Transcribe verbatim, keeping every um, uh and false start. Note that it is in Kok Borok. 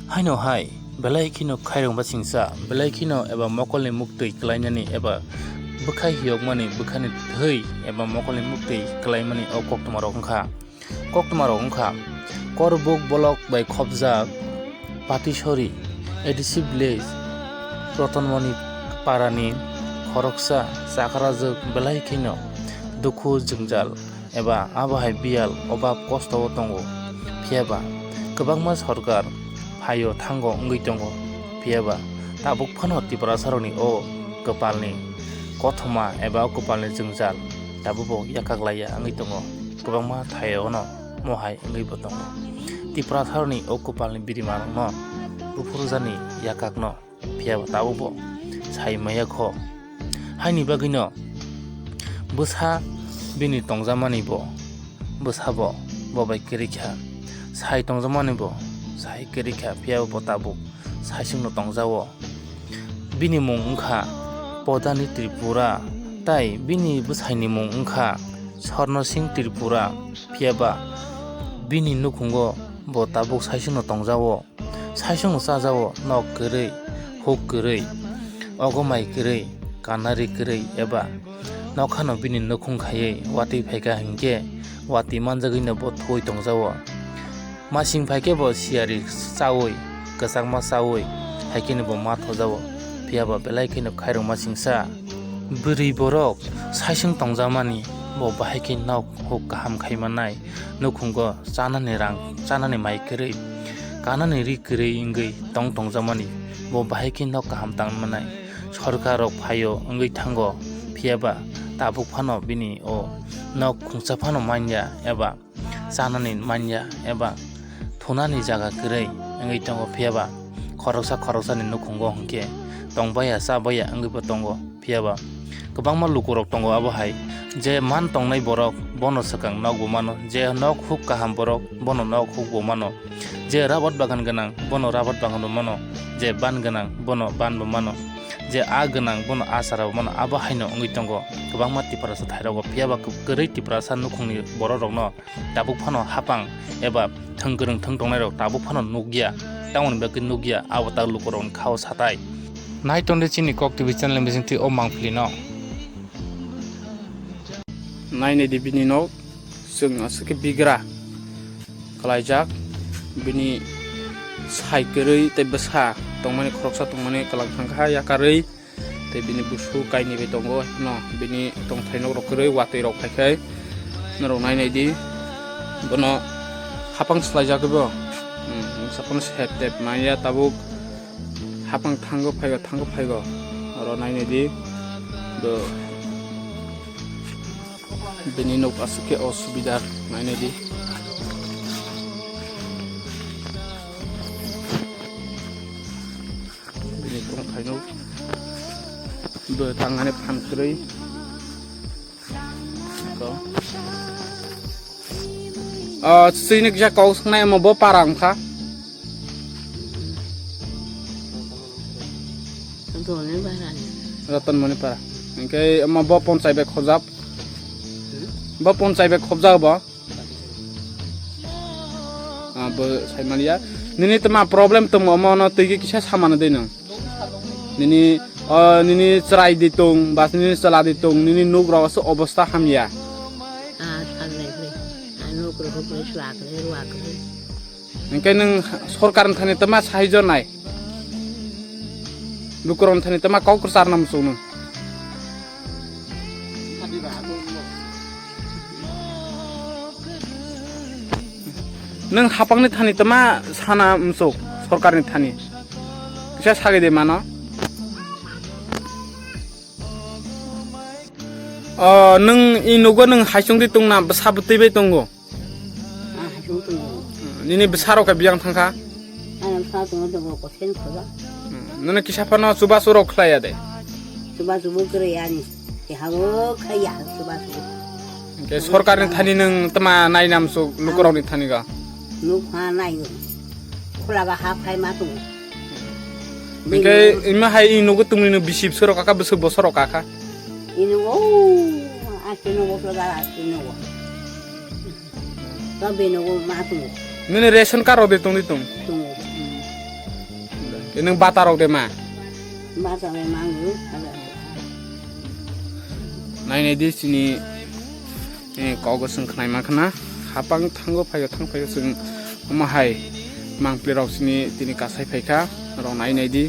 Haino hai, belai kheno khairokma singsa, belai kheno eba mokolni muktwi kwlainani eba bwkhai hiyokmani bwkhani thwi eba mokolni muktwi kwlaimani o koktwmarok wngkha. Koktwmarok wngkha Korbuk block bai khopjak Patisori A D C village Rotonmoni parani khoroksa chakrajwk belai kheno dukhu jwngjal eba abo hai biyal obab kosto o tongo. Phiyaba kwbangma sorkar phaio thango wngwi tongo. Phiyaba tabuk phano Tiprasarokni o kwpalni kothoma eba o kwpalni jwngjal tabukbo yakaklaiya wngwi tongo. Kwbangma thaio no mohai wngwi bo tongo. Tiprasarokni o kwpalni birimarokno buphurjani yakakno phiyaba tabukbo sai maya kho. Haini bagwino bwsa bini tongjakmani bo, bwsa bo, bo bai kwrwi kha. Sai tongjakmani bo, sai kwrwi kha, phiyaba bo tabuk saisungno tongjago. Bini mung wngkha Podani Tripura, tai bini bwsaini mung wngkha Swarno Singh Tripura, phiyaba bini nukhungo bo tabuk saisungno tongjago. Saisung chajago nok kwrwi, huk kwrwi, ogomai kwrwi, kanari kwrwi eba nokhano bini nukhung khaiwi watwi phaikha hinkhe watwi manjagwino bo thuwi tongjago. Masing phaikhe bo siyari chawi, kwchangma chawi, haikheno bo ma thojago. Phiyaba belai kheno khairokma singsa. Bwrwi borok saisung tongjakmani bo bahai khe nok huk kaham khai mannai. Nukhungo chanani rang, chanani mai kwrwi, kanani ri kwrwi wngwi tong tongjakmani bo bahai khe nok kaham tang mannai. Sorkar rok phaio wngwi thango, phiyaba tabuk phano bini o nok khungsa phano manya eba chanani manya eba thunani jaga kwrwi wngwi tongo, phiyaba khoroksa khoroksani nukhungo hinkhe tongbaiya chabaiya wngwi bo tongo. Phiyaba kwbangma lukurok tongo abo hai, je man tongnai borok bono swkang nok bo mano, je nok huk kaham borok bono nok huk bo mano, je rabat bagan gwnang bono rabat bagan bo mano, je ban gwnang bono ban bo mano, je a gwnang bono a chara bo mano, abo haino wngwi tongo kwbangma Tiprasa thairogo. Phiyaba kwrwi Tiprasa nukhungni bororokno tabuk phano hapang eba thwng kwrwng thwng tongnairok tabuk phano nukya, tamoni bagwi nukya, abo tak lukurokni khao satai. Nai tongdi chini Kok T V channel ni bisingtwi o mangpili no. Nai naidi bini nok, chwng aswk khe bigra khlaijak, bini sai kwrwi tei bwsa tongmani, khoroksa tongmani kwlak thangkha yakarwi. Tei bini busu kainwi bai tongo, no, bini tongthai nok rok kwrwi watwi rok phaikhai norok nai naidi. Bono hapang swlaijak bo, hmm, bwsa phano sep tep manya tabuk. Hapang thango phaigo, thango phaigo, oro nai naidi. Bo bini nok aswk khe osubidar nai naidi. Bini tongthai no bo tangmani phan kwrwi. Ko. Ah, chini kisa kok sangnai omo bo para wngkha. Ratan Moni para. Hingke omo bo ponchai bai khobjak. Bo ponchai bai khobjak bo. Ah, bo sai maliya. Nini tma problem tongmo omo no twi kisa samano de nang. Nini, ah, nini chwrai di tong, bas nini chwla di tong, nini nuk rok se obosta hamya. Ah, thangnai bre. Ah, nuk rok bre, swak bre, ruak bre. Hingke nung sorkar ni thani tma sahaijo nai. Lukurok ni thani tma kok kwchar nam sung nung. Nwng hapangni thani tma sana msuk sorkarni thani? Kisa sagwi de mano. O, nwng i nugo nwng haisung di tongna bwsa bwtwi bai tongo? Ah, haisung tongo. Nini bwsarok khe biyang thangkha? Ano sa tongo tongo kosen khoja. Nini kisa phano chubachu rok khlaiya de? Chubachu bo kwrwi ani. Tihao khaiya chubachu. Hingke sorkarni thani nwng tma nainamsuk lukurokni thani ga? Nuk ha nai. Khula ba ha phai ma tongo. Hingke ima hai i nugo tongni no bisi bwswk rok kha, bwswk bosor rok kha? Ino o, asti no bosor ga asti no. To beno go ma tongo. Nini ration card rok de tong di tong? Tongo. Nwng bata rok de ma? Bata bai mangu. Nai nai di chini, eh, kogo sung khnai ma khna. Hapang thango phaio thang phaio sung omo hai mangpli rok chini tini kasai phaikha. Rok nai nai di.